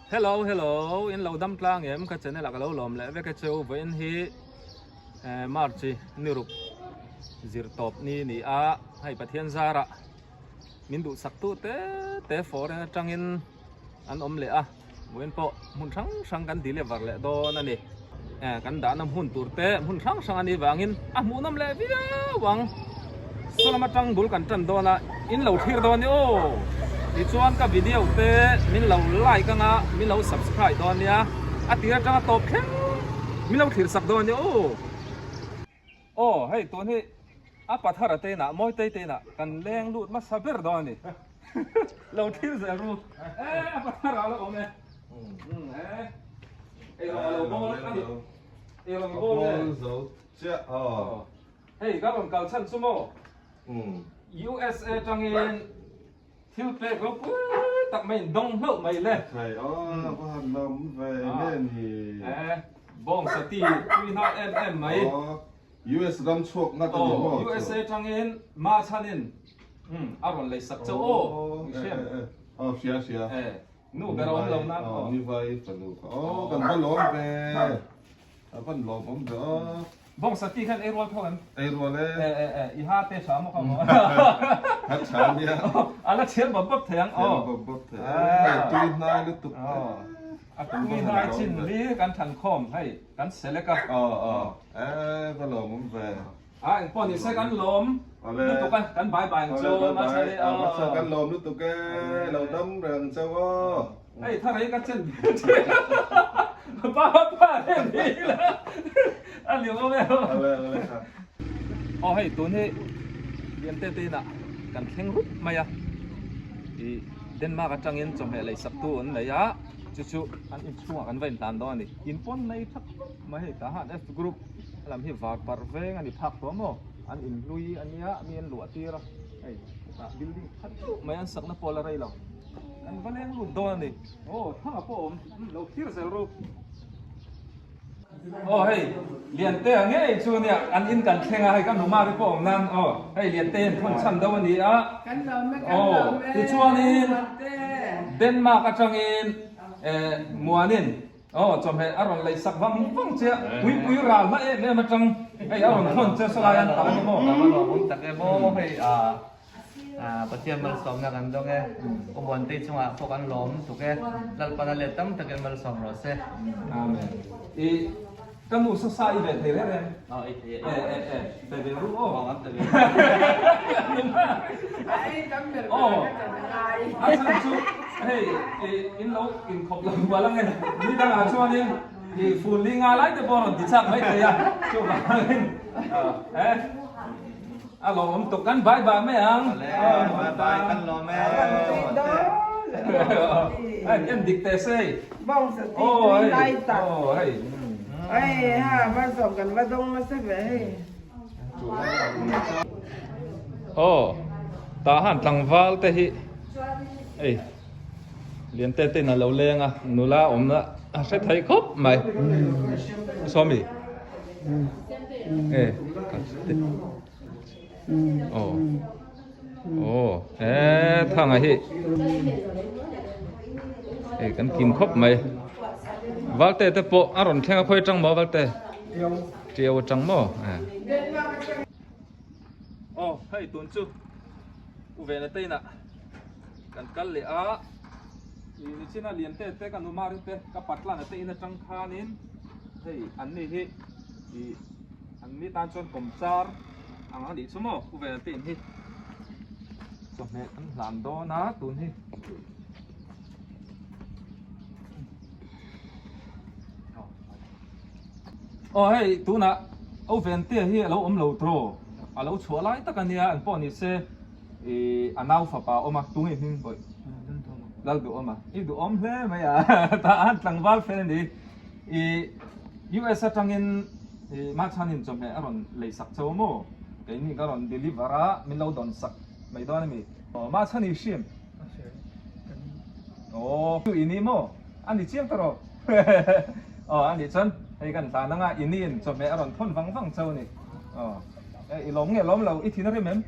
Hello hello in lo dam tlang em ka channel ah ka lo lawm leh vek e cheu vawiin hi eh March ni ruk zir tawp ni ni a hei Pathian zarah min duhsak tu te te foreign atangin an awm leh a. Vawiin pawh hmun hrang hrang kan deliver leh dawn a ni. Kan dahna hmun tur te hmun hrang hrang a nih vangin a hmuhnawm leh viau ang. Saw lam atang bul kan tan dawn a, in lo thlir dawn a ni aw. Tichuan ka video te min lo like anga min lo subscribe dawn nia, a tir atanga tawp thleng min lo thlir sak dawn a ni aw. Aw hei tun hi a pathara te inah Mawitei te inah kan leng lut hmasa ber dawn a ni. Lo thlir zel ru. E a pathara a lo awm e. E ei rawng a lo bawl a ni. Ei rawng a bawl e. A bawl zo chiah aw. Hei ka rawn kal chhan chu maw. USA tangin Thil pek ropui tak mai in dawng hlauh mai le. Thei aw va han lawm ve nge ni. E bawng sati tui hnai em em mai. Aw US ram chhuak ngat a ni maw. Aw USA tangin ma chhanin a rawn lei sak chauh aw. I hria em? Aw hria hria. E nu ber a awm lo nan aw. Ni vai fanu kha aw kan va lawm ve. A van lawm awm ve aw. Bawng sati khan ei rual tho em? Ei rual e. E e e, i ha te tha maw kha maw. Ha tha nia. A la chhiar bawp bawp thei ang aw. Chhiar bawp bawp thei. Hei tui hnai lutuk. Aw. A tui hnai chin li kan than khawm hei kan select a. Aw aw. E va lawm awm ve. A engpawh ni se kan lawm lutuk a, kan bye bye ang chu. Bye bye. A hmasa kan lawm lutuk e, lo dam reng ang cheu aw. Hei thar hi ka chen pa pa em hi la a liam awm em. Ale ale kha. Aw hei tun hi lian te te inah kan thleng rup mai a, i Denmark atangin chawhmeh lei sak tu an nei a, chu chu an inchhungah kan va inhlan dawn a ni. In pawn nei tha khawp mai hei tah han F group a lam hi var parh veng a ni phak tawh maw an inhlui a nia mi an luah tir a hei tah building tha deuh mai an sakna pawh la rei lo. Kan va leng lut dawn a ni. Aw thanga pawh awm lo thlir zel ru. Aw hei Liante a ngei chu nia an in kan thleng a hei ka numari pawh awm nan aw hei Liante in thawn chhan deuh a ni a. Aw tichuanin Denmark atangin eh Muanin aw chawhmeh a rawn lei sak vang vang che a tuipui ral hla em em atang hei a rawn thawn che sawlai an tam a ni maw. Ka va lawmawm tak em aw hei a. Pathian malsawmna kan dawng e. U Muantei chungah pawh kan lawm tuk e. Lalpana let tam takin malsawm rawh se. Amen. I ka nu sa sa i ve thei reng reng. Aw i thei e. E e e pe ve ru aw. Aw an pe ve. Aw a chhan chu hei i in lo in khawp lo hual ang e. Ni dangah chuanin i fun li nga lai te pawh a rawn ti chak mai thei a. Chuvangin e. A lawm tuk kan bye bye mai ang. Awle bye bye kan lawm e. Hei em dik teh se. Bawng sa ti tui lai tak. Aw hei. Hei ha va zawm kan va dawng nasa ve hei. Aw tah han tlangval te hi hei lian te ten a lo leng a nula awmna a hre thei khawp mai. Sawmi. E aw aw e thanga hi e kan kim khawp mai valte te pawh a rawn thleng a khawi atang maw valte tiau atang maw e aw hei tun chu u vena te inah kan kal leh a ih nichina lian te te ka nu mari te ka patlana te in atang khanin hei an ni hi ih an ni tan chuan kawm char ang a nih chu maw u vena te in hi chawhmeh an hlan dawn a tun hi aw hei tunah u vente hi a lo awm lo tawh a lo chhuah lai tak a nia an pawh ni se. I a nau fapa a awm a, tunge hming bawih? Lal duhawm a, i duhawm hle mai a, tah a tlangval fel a ni. I US atangin i Machhanin chawhmeh a rawn lei sak chauh a maw? Keini ka rawn deliver a, min lo dawn sak mai dawn a mi? Aw Machhan i hriam? Aw chu i ni maw? A ni chiang ta rawh. Aw a nih chuan hei kan hlan anga i niin chawhmeh a rawn thawn vang vang chauh a ni. Aw i lawm nge lawm lo i thin a rim em?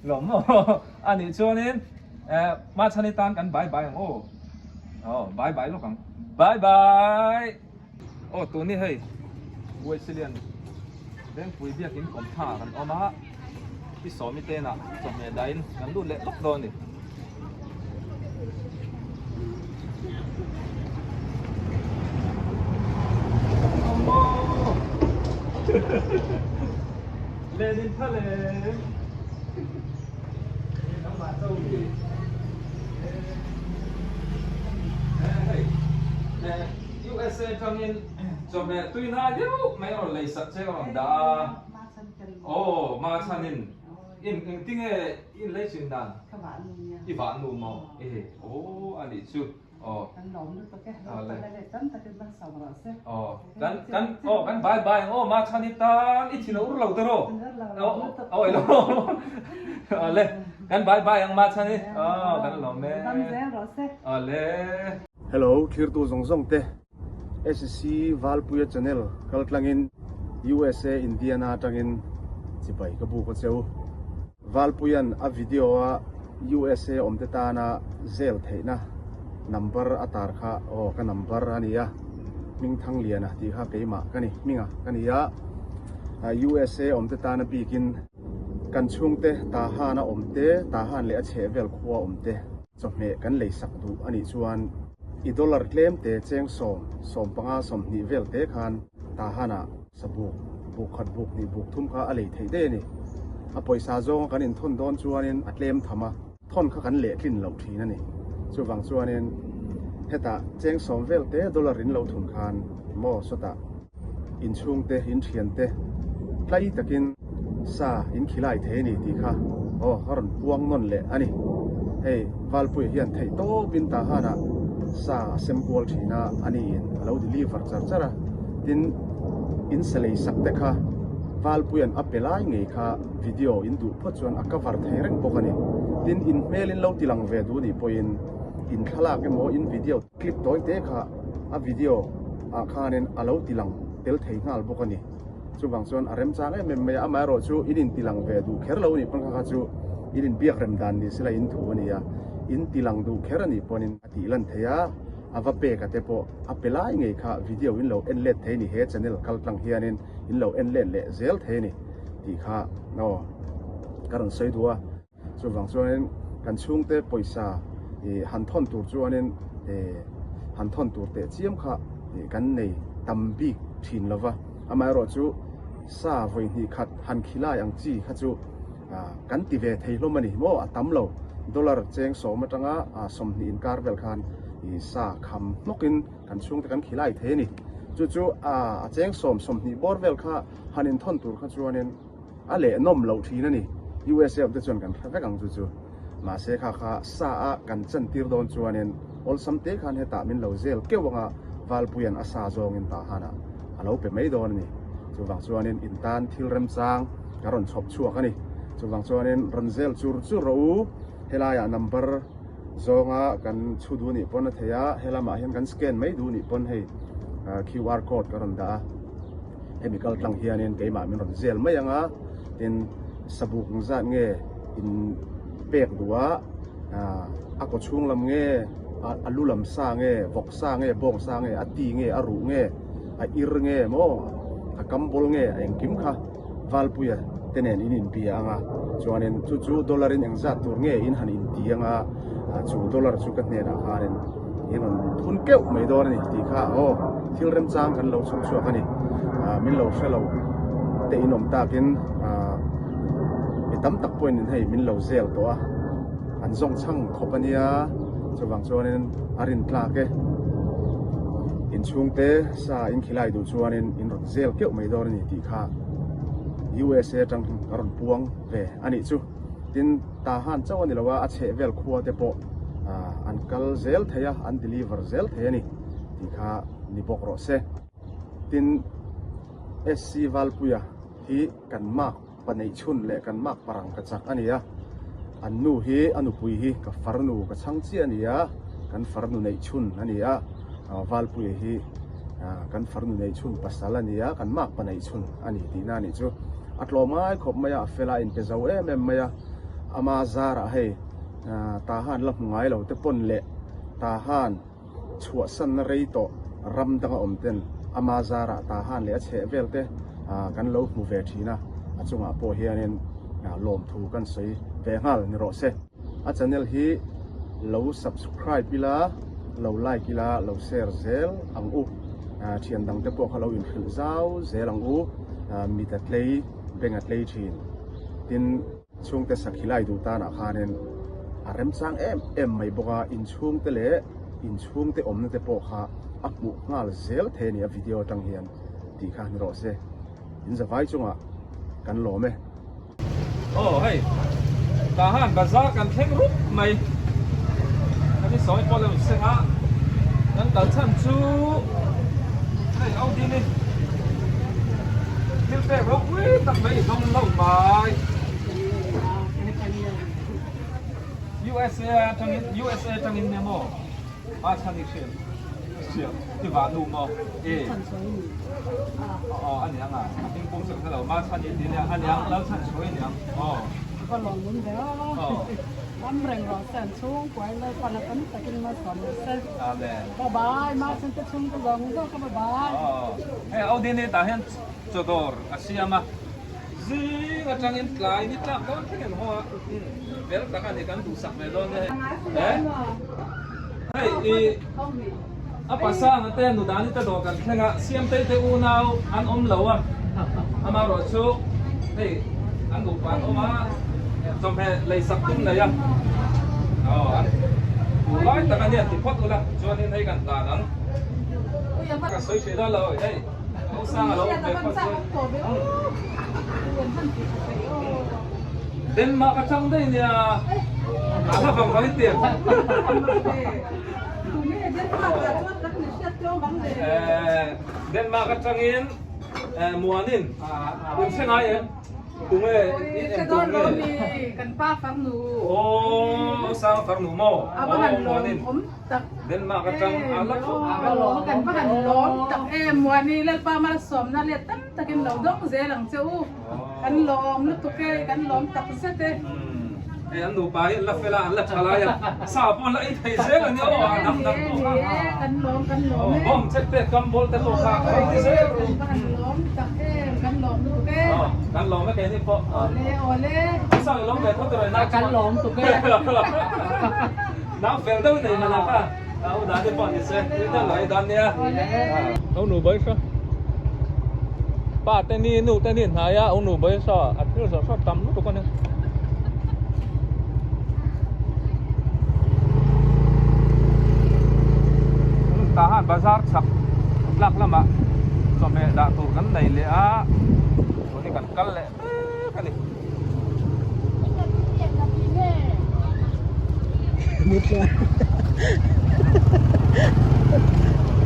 Lawm maw? A nih chuanin Machhani tan kan bai bai ang aw. Aw bye bye lawk ang. Bye bye. Aw tun hi hei Wesley-a'n Vengpui biakin kawm thla ah kan awm a, i sawmi te inah chawhmeh dahin kan lut leh lawk dawn a ni. Lenin tha lem. USA tangin chawhmeh tui nai deuh mai a rawn lei sak che ka rawn dah a. Aw ma chhanin in engtinge in lei chin dan? I vah nu maw? E aw a nih chu. Aw. Kan lawm lutuk e. Lalpa la leh tam takin malsawm rawh se. Aw kan kan aw kan bye bye ang aw ma chhan hi tan i thin a ur lo te rawh. Aw lutuk. Aw ilo. Aw le kan bye bye ang ma chhan hi. Aw kan lawm e. Dam zel rawh se. Aw le. Hello thirtu zawng zawng te SC Valpuia channel kaltlangin USA Indiana atangin chibai ka buk a cheu. Valpuia'n a video a USA awmte tana zel theihna number a tar kha aw ka number a ni a, Hmingthangliana tih kha keimah ka ni, hminga ka ni a, USA awmte tana bikin kan chhungte Tahan a awmte, Tahan leh a chhehvel khua awmte chawhmeh kan leisak duh a nih chuan i dollar tlemte cheng sawm, 15, 20 vel te khan Tahan-ah Sa buk, buk khat buk hnih buk thum kha a lei theih daih a ni. A pawisa zawnga kan inthawn dawn chuanin a tlem tham a, thawn kha kan lehtlin loh thin a ni. Chuvang chuanin hetah cheng sawm vel te dollar in lo thun khan maw sawtah inchhungte, inthiante tlai takin sa in khilai thei a ni tih kha aw a rawn puang nawn leh a ni. Hei Valpuia hian theih tawpin Tahanah sa a sem kual thin a, a niin a lo deliver char char a. Tin, in sa lei sak te kha Valpuia'n a pe lai ngei kha video in duh phawt chuan a cover thei reng bawk a ni. Tin, in hmel in lo ti lang ve duh nih pawhin in thlalak emaw in video clip tawi te kha a video ah khanin a lo ti lang tel thei nghal bawk a ni. Chuvang chuan a remchang em em mai a, amaherawh chu in intilang ve duh kher lo a nih pawn kha kha chu in inbiak rem dan ni sela in thu a ni a, in tilang duh kher a nih pawnin a tih lan thei a, a va pek a te pawh a pe lai ngei kha video in lo en let thei a ni, he channel kal tlang hianin in lo en let leh zel thei a ni tih kha aw ka rawn sawi duh a. Chuvang chuanin kan chhungte pawisa ih han thawn tur chuanin ih han thawn tur teh chiam kha ih kan nei tam bik thin lo va. Amaherawh chu sa vawi hnih khat han khilai ang chi kha chu ah kan ti ve thei hlawm a ni maw a tam lo. Dollar cheng sawm atanga ah 20 inkar vel khan ih sa kham hnawkin kan chhungte kan khilai thei a ni. Chu chu ah a cheng sawm 20 bawr vel kha han inthawn tur kha chuanin A leh nawm loh thin a ni. USA awm te chuan kan hre vek ang chu chu. Mahse kha kha sa a kan chan tir dawn chuanin awlsam te khan hetah min lo zel keuh anga Valpuia'n a sa zawngin Tahanah a lo pe mai dawn a ni. Chuvang chuanin in tan thil remchang ka rawn chhawp chhuak a ni. Chuvang chuanin rawn zel chur chur rawh u. Helaiah number zawnga kan chhu duh nih pawn a thei a, helamah hian kan scan mai duh nih pawn hei QR code ka rawn dah a. Hemi kal tlang hianin keimah min rawn zel mai ang a, tin sabuk ang zat nge in pek duh a, a kaw chhung lam nge, a lu lam sa nge, vawk sa nge, bawng sa nge, a ti nge, a ruh nge, a ir nge maw, a kam bawl nge, a engkim kha Valpuia te nen in inbia ang a, chuanin chu chu dollar in engzat tur nge in han inti ang a, chu dollar chu ka hnenah khanin in rawn thun keuh mai dawn a ni tih kha aw thil remchang kan lo chhawp chhuak a ni. Min lo hre lo te in awm takin mi tam tak pawhin in hei min lo zel tawh a, an zawng chhang khawp a nia, chuvang chuanin a rin tlak e. Inchhungte sa in khilai duh chuanin in rawn zel keuh mai dawn a ni tih kha USA atang ka rawn puang ve a nih chu. Tin, Tahan chauh a ni lo a, a chheh vel khua te pawh an kal zel thei a, an deliver zel thei a ni tih kha ni bawk rawh se. Tin, SC Valpuia hi kan mark pa neih chhun leh kan mark parang ka chak a ni a, an nu hi a nupui hi ka farnu ka chhang chiah a ni a, kan farnu neih chhun a ni a, Valpuia hi kan farnu neih chhun pasal a ni a, kan mark pa neih chhun a ni tihna a nih chu. A tlawm ngai khawp mai a, a fel a, a inpe zo em em mai a, ama zarah hei Tahan la hmu ngai lo te pawn leh Tahan. chhuahsanna rei tawh ram danga awm ten ama zarah Tahan leh a chheh vel te kan lo hmu ve thin a, a chungah pawh hianin lawmthu kan sawi ve nghal ni rawh se. A channel hi lo subscribe ila, lo like ila, lo share zel ang u. Thian dang te pawh kha lo inhrilh zau zel ang u. Mit a tlei, beng a tlei thin. Tin, chhungte sakhi lai duh tanah khanin a remchang em em mai bawk a, inchhungte leh inchhungte awmna te pawh kha a hmuh nghal zel thei a ni a video atang hian tih kha ni rawh se. In zavai chungah kan lawm e. Aw hei tah han bazar kan thleng rup mai kan i sawi pawh lo seng a kan kal chhan chu hei Audi ni thil pek ropui tak mai i dawng lo mai USA atangin USA atangin nia maw a chhan i hriat hriat i vah nu maw e aw a niang a a hming pum sak hre lo ma chhan i ti nia a niang lal chhan chhuai a niang aw Ka lawm lawm ve a am reng rawh se an chhungkua in Lalpan a tam takin malsawm rawh se Amen bye bye ma chhan te chhungte zawng zawng ka bye bye aw hei Audini tah hian chawdawr a siam a. Zing atangin tlai ni tlak dawn thleng em haw a, fel tak a ni kan duhsak ve dawn nia hei. Hei i a pasang te nudani te dawh kan thleng a, Siamtei te unau an awm lo a, amaherawh chu hei an nupa an awm a, chawhmeh leisak tum nei a, aw an duh lai tak a nia ti phawt ula chuanin hei kan tlan ang. Ka sawi hrih dawn lo hei. Denmark atang daih nia a hla vang vang in ti Denmark atangin Muanin in hre ngai em tunge in em tunge kan pa farnu aw sang farnu maw aw Muanin tak Denmark atang a la khawp a va lawm kan va han lawm tak em Muani Lalpa malsawmna let tam takin lo dawng zel ang che u kan lawm lutuk e kan lawm tak zet e. Hei an nupa hi an la fel a an la tha lai a sa pawh an la ei thei zel a nia aw a dang dang pawh kha kan lawm kan lawm e bawm chek te kam bawl te pawh kha a rawn ti zel kan va han lawm tak em kan lawm lutuk e kan lawm e keini pawh awle awle sa i lawm ve tho tawh rawh kan lawm tuk e. Nang fel deuh nei mana kha a u dan te pawh ni se tui deuh lo ei dan nia. Au nu bai hra pa te ni nu te ni hnai a au nu bai hra a thil zawh hra tam lutuk a ni. Tah han bazar chhak tlak lamah chawhmeh dah tur kan nei leh a tun hi kan kal leh mek a ni.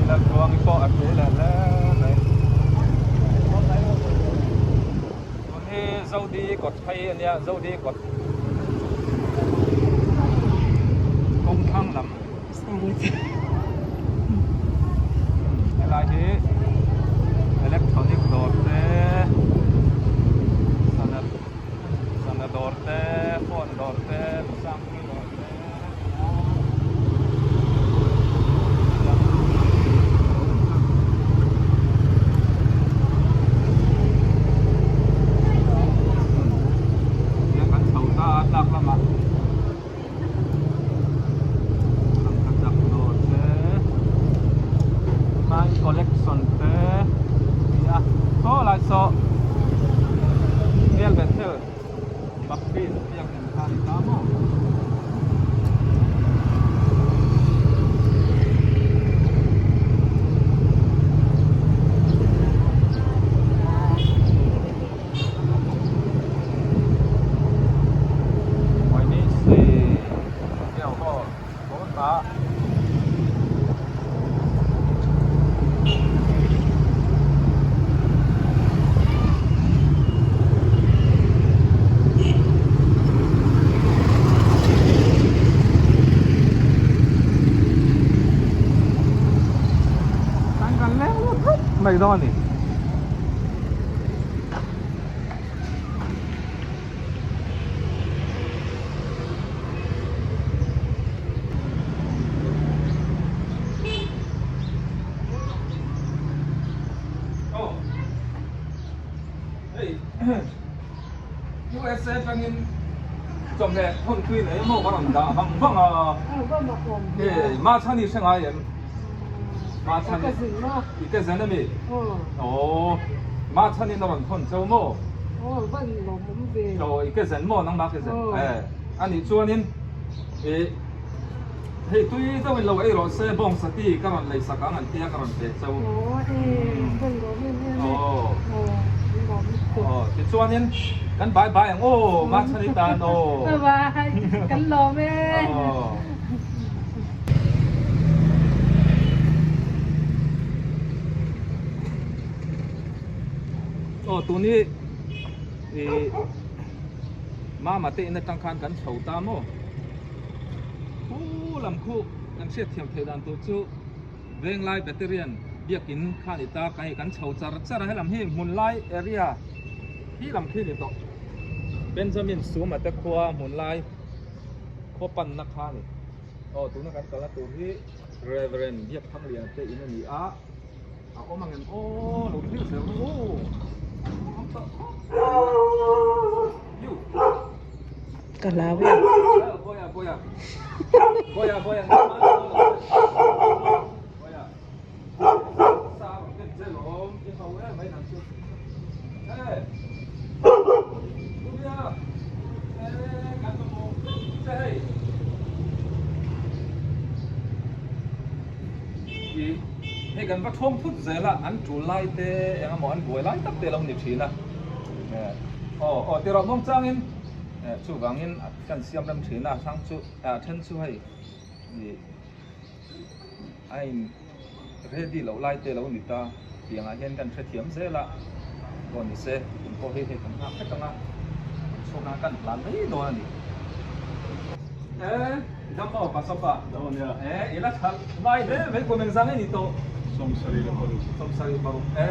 Laltluangi pawh a ṭul leh hle mai. Tun hi Zodi kawt phei a nia, Zodi kawt kawng thlang lam. Helai hi electronic dawr te sana sana dawr te phone dawr te sangpui dawr te kan chho ta a tlak lamah. Tangka chak dawr te my collection te a ni a saw lai saw Real Bethel Baptist biakinn kha a ni ta maw. Mai dawn a ni. USA atangin chawhmeh thawntui nei emaw ka rawn dah vang vang a. E Machhani hre ngai em? Machhani i ke zen ami? Aw Machhani na rawn thawn cheu maw? Aw i ke zen maw nangmah ke zen? E anih chuanin e Hei tui deuh in lo ei rawh se bawng sati ka rawn lei sak ang an tia ka rawn pe cheu. Aw tichuanin kan bai bai ang aw Machhani tan aw. Bye bye kan lawm e. Aw tuni i Mama te in atang khan kan chho ta maw. Khu lam khu kan hriat thiam theih dan tur chu Venglai Battalion biakin kha a ni ta ka hei kan chho char char a helam hi hmun lai area hi lam khi a ni tawh Benjamin Suma te khua hmun lai khaw panna kha a ni aw tuna kan kalna tur hi Reverend Biakthanglia te in a ni a a awm ang em aw lo thlir zel rawh aw awm tawh khawp mai you. Ka hlau e. Hei kan va thawm thut zel a, an tul lai te eng emaw an buai lai tak te a lo ni thin a. Aw aw ti rawh mawng changin chuvangin kan siam rem thin a hrang chu a then chu hei ih a in ready loh lai te lo ni ta tiangah hian kan hrethiam zel a pawh ni se in pawh hi hei kan nghak vek ang a chhunga kan hlan mai dawn a ni e dam maw pasawpa e i la tha ngai hle mai kum engzang nge ni tawh. 74. 76 e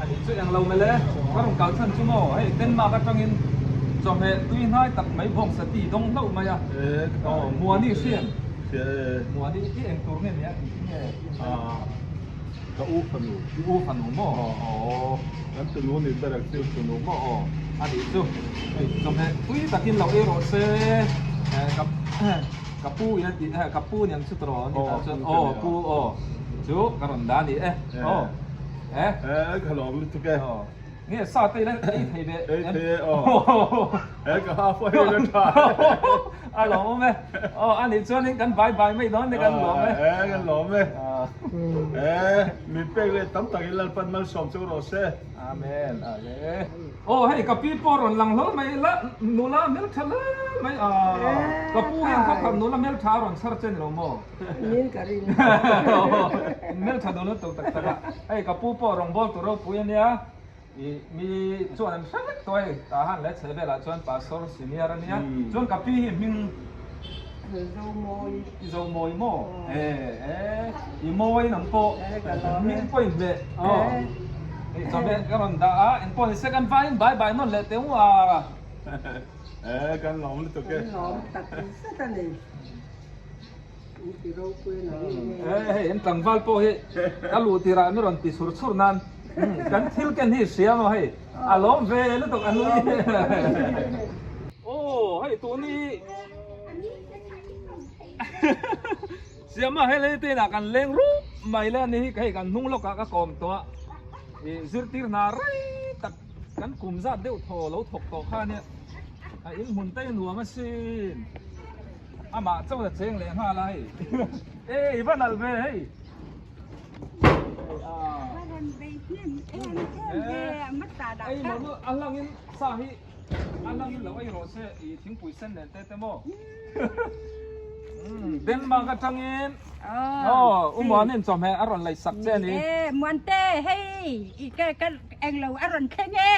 a nih chu englo mele ka rawn kal chhan chu maw hei Denmark atangin chawhmeh tui hnai tak mai bawng sati dawng hlauh mai a aw Muani hriam Muani i eng tur nge nia engtin nge Ka u fanu i u fanu maw aw kan tunu ni ber ang chu tunu maw aw a nih chu hei chawhmeh tui takin lo ei rawh se ka Ka pu in a tih eh ka pu niang chu tawh ni ta chuan aw pu aw chu ka rawn dah a ni e aw eh eh ka lawm lutuk e aw nge sa te ila ei thei ve ei thei e aw eh ka ha pawh hei la tha a lawm awm e aw a nih chuanin kan bai bai mai dawn ni kan lawm e eh kan lawm e eh min pek leh tam takin Lalpan malsawm chu rawh se Amen ale. Aw hei ka pi pawh rawn lang hlawl mai la nula hmeltha hle mai a ka pu hian khaw khat nula hmeltha a rawn chhar che ni lo maw? Nin ka ring. In hmeltha dun lutuk tak tak a hei ka pu pawh rawngbâwl tur ropui a nia i mi chuan an hre vek tawh hei tah han leh chhe velah chuan pastor senior a nia chuan ka pi hi hming Zomawi. I Zomawi maw? E e i mawi nang pawh hming pawh i hmeh aw. Hei chawhmeh ka rawn dah a, engpawh ni se kan vaiin bai bai nawn leh teh u a. E kan lawm lutuk e. Kan lawm tak zet a ni. In ti ropui a ni. E hei in tlangval pawh hi ka luh tirah mi rawn ti chhur chhur nan kan thil ken hi hria maw hei a lawm ve lutuk a nui. Aw hei tuni Siama hei lei te inah kan leng rup mai le ani hi hei kan hnung lawkah ka kawm tawh a ih zirtir hna rei tak kan kum zat deuh thaw lo thawk tawh kha ania a in hmun te hi nuam asin amah chauh a cheng leh nghal a hei e i va nalh ve hei ei mawlh a hlangin sa hi A langin lo ei rawh se i thingpui sen nen te te maw? Denmark atangin aw u Muanin chawhmeh a rawn lei sak che a ni. E Muante hei i ka ka englo a rawn thleng e.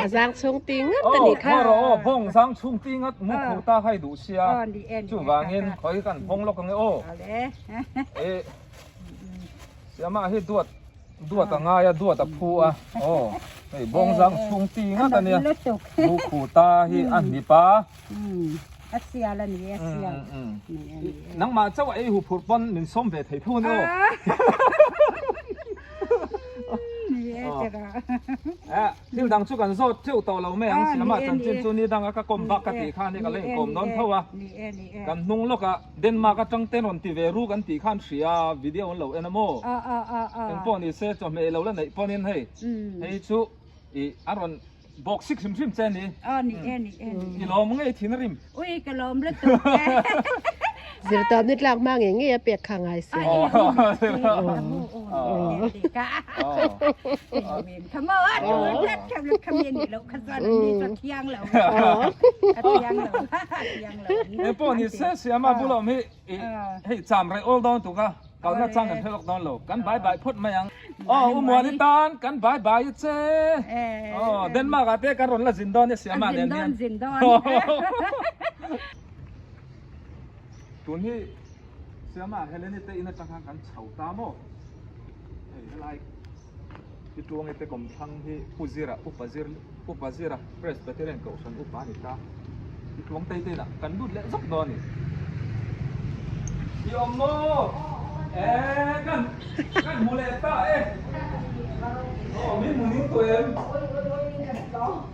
A zang chhung ti ngat a nih kha. Aw rawh aw bawng zang chhung ti ngat mu khu ta khai duh sia. Chuvangin khawi kan hawng lawk ang e aw. E Siama hi duat Duat a ngai a, duat a phu a, aw hei bawngzang chhung ti ngat a nia, lu khu ta hi a hnip a. A sial a ni e, a sial. Nangmah chauh a ei hu phurh pawn min sawm ve thei thu a ni aw. e tira. Eh, thil dang chu kan zawt teuh tawh lo mai ang siam a, chanchin chu ni danga ka kawm bak ka tih khan hei ka la inkawm dawn tho a. Kan hnung lawkah Denmark atang te rawn ti ve ru kan tih khan hria video an lo en a maw? Engpawh ni se chawhmeh lo la neih pawnin hei hei chu ih a rawn bawk sik hrim hrim che a ni. I lawm ngei thin a rim. Ui ka lawm lutuk e. Zirtawp ni tlak hma ngei ngei a pek kha ngai si. Engpawh ni se siama bulawm hi hei cham rei awl dawn tuk a kalna chang kan hre lawk dawn lo kan bai bai phawt mai ang aw u Muani tan kan bai bai a che aw Denmark ah te kan rawn la zin dawn e siama nen hian tun hi siama Heleni te in atang khan kan chho ta maw hei helai Ti Tluangi te kawmthlang hi Pu Zira, Upa Zir, Upa Zira Presbyterian Kohhran Upa a ni ta. Ti Tluang tei teinah kan lut leh zawk dawn a ni. I awm maw? Eh, kan, kan hmu leh ta e. Aw, min hmu ning tawh em?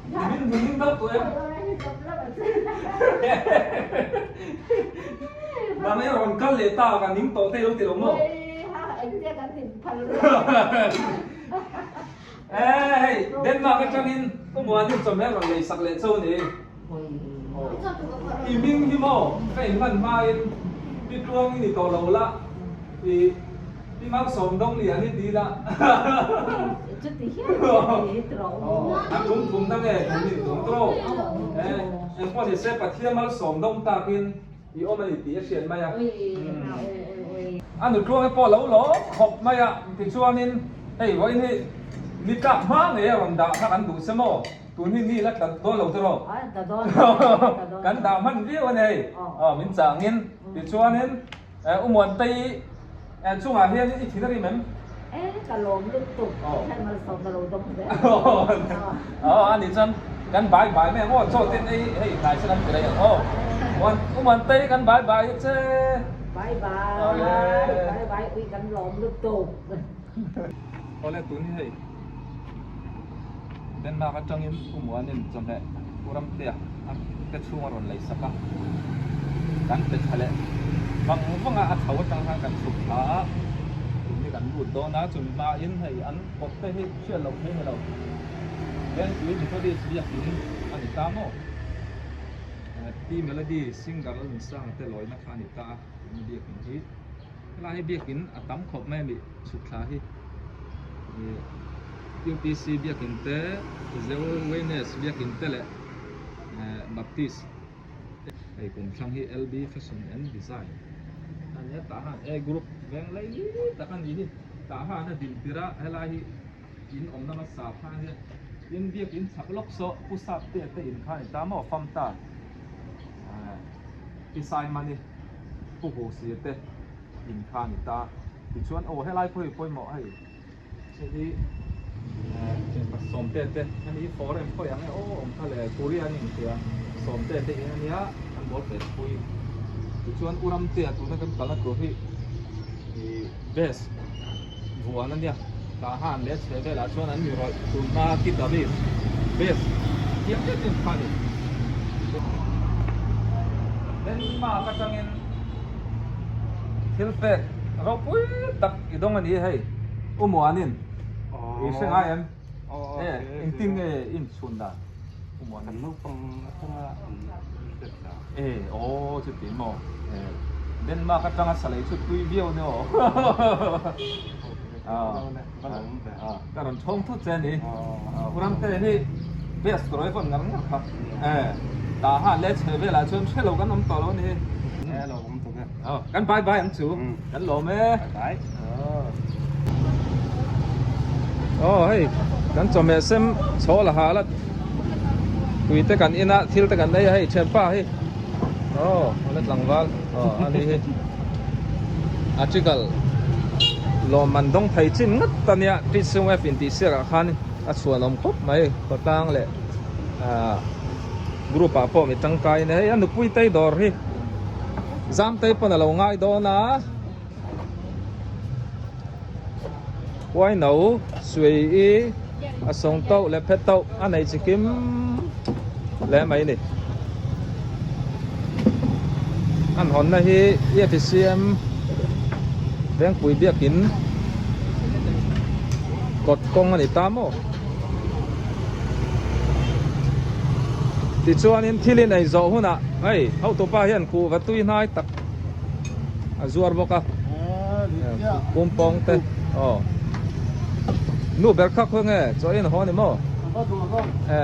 Min hmu ning deuh tawh em? Nang e rawn kal leh ta, ka ning tawh thei lo ti lo maw? Eh hei Denmark atangin ka muanin chawhmeh rawn lei sak leh cho ni. I hming hi maw ka inhman hmain pi tluang i ni tawh lo la i pi malsawm dawng lian i ti la. A tum thum na nge tum ni tum tawh. Eh engpawh ni se Pathian malsawm dawng takin I awm a ni tih a hriat mai a. A nutluang te pawh a lo lawm khawp mai a, tichuanin hei vawiin hi ni tlak hma ngei a rawn dah kha kan duh se maw? Tun hi ni la tla dawn lo tiraw? Kan dah hman viau a ni hei, aw min changin. Tichuanin U Muantei chungah hian i thin a rim em? Ka lawm lutuk, Pathian malsawmna lo dawng zel. Aw a nih chuan kan bai bai mai ang aw, chaw ten ei hei hnai se kan ti rei ang aw. U Muantei kan bai bai che. Bai bai, bai bai ui kan lawm lutuk. Awle tun hi hei Denmark atangin U Muanin chawhmeh U Ramtea a te chhung a rawn lei sak a, kan pe tha leh vang vang a, a chho atang khan kan chhuk thla a, tun hi kan lut dawn a, chumi hmain hei an kawt te hi hriat loh phei ni lo, Vengpui Methodist biakin a ni ta maw? Pi Melody singer Lalnunsanga te lawina kha a ni ta a, tuna biakin hi helai hi biakin a tam khawp mai a ni chhuk thla hi ih UPC biakin te Zewayness biakin te leh Baptist hei kum thlang hi LB Fashion and Design a nia tah han A group veng lai tak a ni hi tah han a din tir a helai hi in awmna hmasa kha a nia tin biakin chhak lawk saw pu sap te te in kha a ni ta maw fam ta pi Saimani pu hu sir te in kha a ni ta tichuan aw helai pawh hi pawimawh hei. Hei hi Sawmte te a ni foreign khawi ang e aw awm kha le Korea a ni tia Sawmte te in a nia an bawl ve pui tichuan U Ramtea tuna kan kalna tur hi ih best vuan a nia tah han leh chhe velah chuan an mi rawih tun hma guitarist best thiam em em kha a ni. Denmark atangin thil pek ropui tak i dawng a ni hei. U Muanin i hre ngai em? E, engtin nge i inchhun dan? U Muanin. Kan naupang atanga an hriat dan. E, aw chuti maw? E, Denmark atanga salei chhut pui viau ni aw. Ka rawn thawng thut che a ni. U Ramte hi best ka rawi vawn ngar ngar kha. E, tah han leh chhe velah chuan hre lo kan awm tawh lo a ni. E, lo awm tawh e. Kan bye bye ang chu. Kan lawm e. Bye bye. Aw hei kan chawhmeh sem chho la ha la tui te kan in a thil te kan ei a hei thianpa hi aw a la tlangval aw a ni hi article lawmman dawng thei chin ngat a nia T-sung F intih siak ah khan a chhuan awm khawp mai khawtlang leh ah group ah pawh mi tangkai in hei a nupui tei dawr hi Zamtei pawn a lo ngai dawn a. Khuai no suai i a sawng tauh leh phet tauh a nei chi kim hle mai a ni. An hawnna hi EFCM Vengpui Biakin kawt kawng a ni ta maw? Tichuanin thil in ei zawh hunah hei hotupa hian kuhva tui hnai tak a zuar bawk a pumpawng te aw nu ber kha khaw nge chaw in haw ni maw e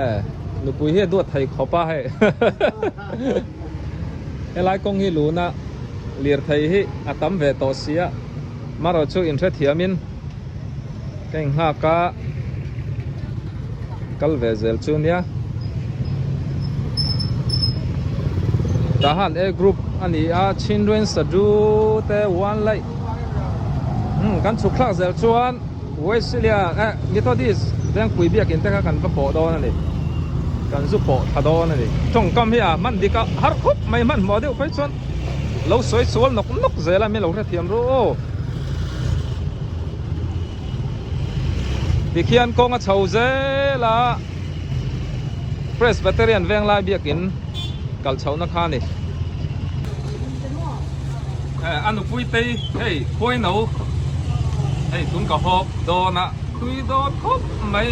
nupui hi a duat thei khawp a hei helai kawng hi luna lirthei hi a tam ve tawh sia marawh chu inhrethiamin Ka inghak a, kal ve zel chu nia. Tahan A group a ni a, Chindwin Sadhu te one light. Hmm, kan chhuk thlak zel chuan Wesleyan eh Methodist Vengpui biakin te kha kan va pawh dawn a ni. Kan zu pawh thla dawn a ni. Tawngkam hi a hman dik a har khawp mai hmanhmawh deuh phei chuan lo sawi sual nawk nawk zel a, min lo hrethiam ru aw. Tikhian kawng a chho zel a, Presbyterian Venglai biakin kal chhohna kha a ni. A nupui tei hei khuai no hei tun ka hawp dawn a, tui dawn khawp mai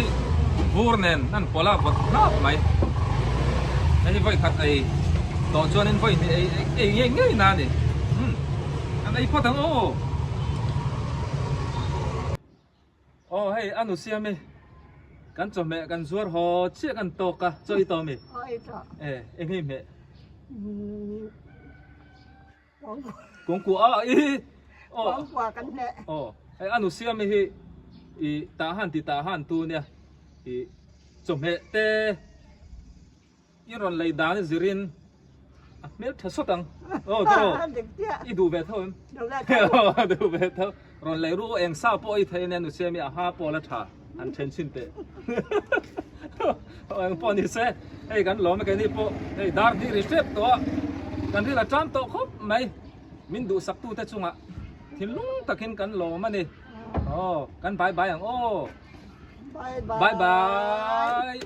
vur nen an pawlh a vawt hlak mai. Hei hi vawi khat ei tawh chuanin vawi hnih ei ngei ngei na a ni. An ei phawt ang aw. Aw hei a nu siam i kan chawhmeh kan zuar haw chiah kan tawk a chaw i tawh mi? Aw i tawh. E eng hei hmeh? Kawngkua a i aw Kawngkua kan hmeh. Aw hei a nu siam i hi i tah han ti tah han tu nia i chawhmeh te I rawn lei dan i zirin a hmel tha sawt ang. Aw tiraw? I duh ve tho em? Duh ve tho. Duh ve tho. Rawn lei ru eng sa pawh i thei ania nu siam i a ha pawh la tha han then chhin teh. Aw eng pawh ni se hei kan lawm e keini pawh hei dar hnih ri hrep tawh a kan ril a tan tawh khawp mai min duhsak tute chungah thinlung takin kan lawm a ni. Aw kan bye bye ang aw. Bye bye. Bye bye.